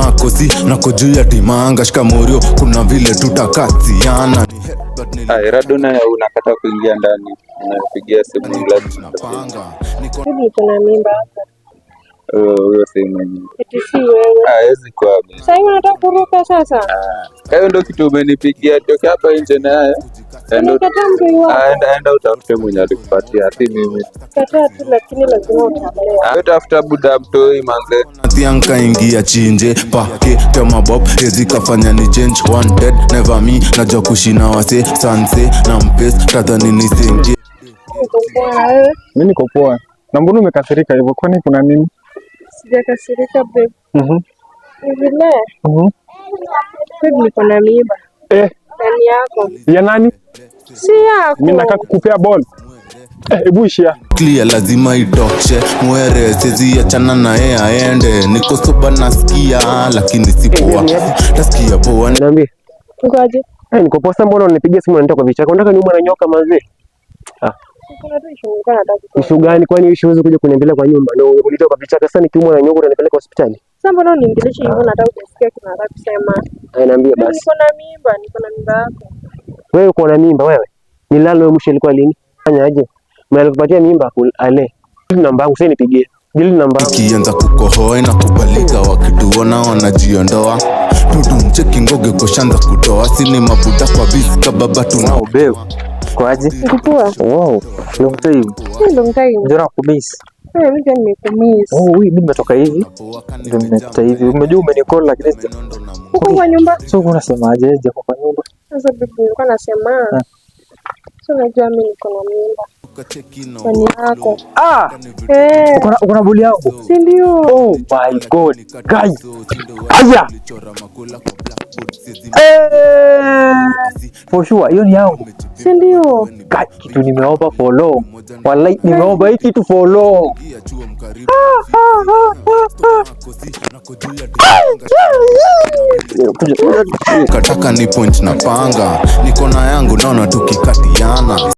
Wakosi nako juu ya dimanga, shikamorio, kuna vile tutakatiana. Ai, Rado naye unakata kuingia ndani, unapigia simu lazima. Napanga niko Hivi uko na mimba hapa? Huyo si mwenyewe. Eti si wewe. Hawezi kuwa mimi. Sasa hivi unataka kuruka sasa? Hayo ndo kitu umenipigia, toka hapa nje naye. Enda Unakataa mtoi wako. Enda utafute mwenye alikupatia, si mimi. Kataa tu lakini lazima utamlea. Wewe tafuta buda mtoi manze. Tianka ingia chinje pake tema bob hezi kafanya ni change one dead never me, najua kushina wase sanse na mpes tadhani ni senje. Uko poa na wewe? Mimi niko poa. Na mbona umekasirika hivyo? Kwani kuna nini? Sijakasirika, babe. Ni vile babe, niko na mimba. Eh, Ndani yako. Ya nani? Si yako. Mimi nakaa kukupea ball. Eh, hebu ishia. Clear lazima itoshe mwere sezi achana naye aende, niko soba nasikia lakini si poa, nasikia poa. Niambie. Uko aje? Eh, niko poa. Sasa mbona unanipigia simu unanitoa kwa vichaka? Unataka niumwe na nyoka manze? Ah, Kuna tu issue nilikuwa nataka kukuambia. Issue gani? Kwani issue huwezi kuja kuniambia kwa nyumba? Na unitoa kwa vichaka. Sasa nikiumwa na nyoka utanipeleka hospitali? Sasa mbona uniingilishe hivyo? Nataka kusikia kitu nataka kusema. Haya, niambie Babe, basi. niko na mimba, niko na mimba yako. Wewe uko na mimba wewe? Nilala wewe mwisho ilikuwa lini? Fanya aje? Mwenye alikupatia mimba ale. Namba yangu sasa nipigie. Dili namba yangu. Ikianza kukohoa inakubalika, wakituona wanajiondoa, tudumcheki ngoge koshanza kutoa sini mabuda kwa biska baba tuna Wow, babe. Kwaje? Niko poa. Wow, long time. Si long time. Ndio nakumiss. Eh, mimi pia nimekumiss. Oh, mimi nimetoka hivi. Ndio nimepita hivi. Umejua umenicall lakini Uko kwa nyumba? So unasemaje? Je, kwa nyumba? Sasa babe, nilikuwa nasema. So unajua mimi niko na mimba. Kwani yako. Ah, Eh, uko na boli yangu. Si ndio? Oh my God. Guys. Aya. Eh, for sure hiyo ni yangu. Si ndio? Guys, kitu nimeomba for long. Wallahi nimeomba hii kitu for long. Kuja, kuja. Kataka ni point na panga, niko na yangu naona tukikatiana.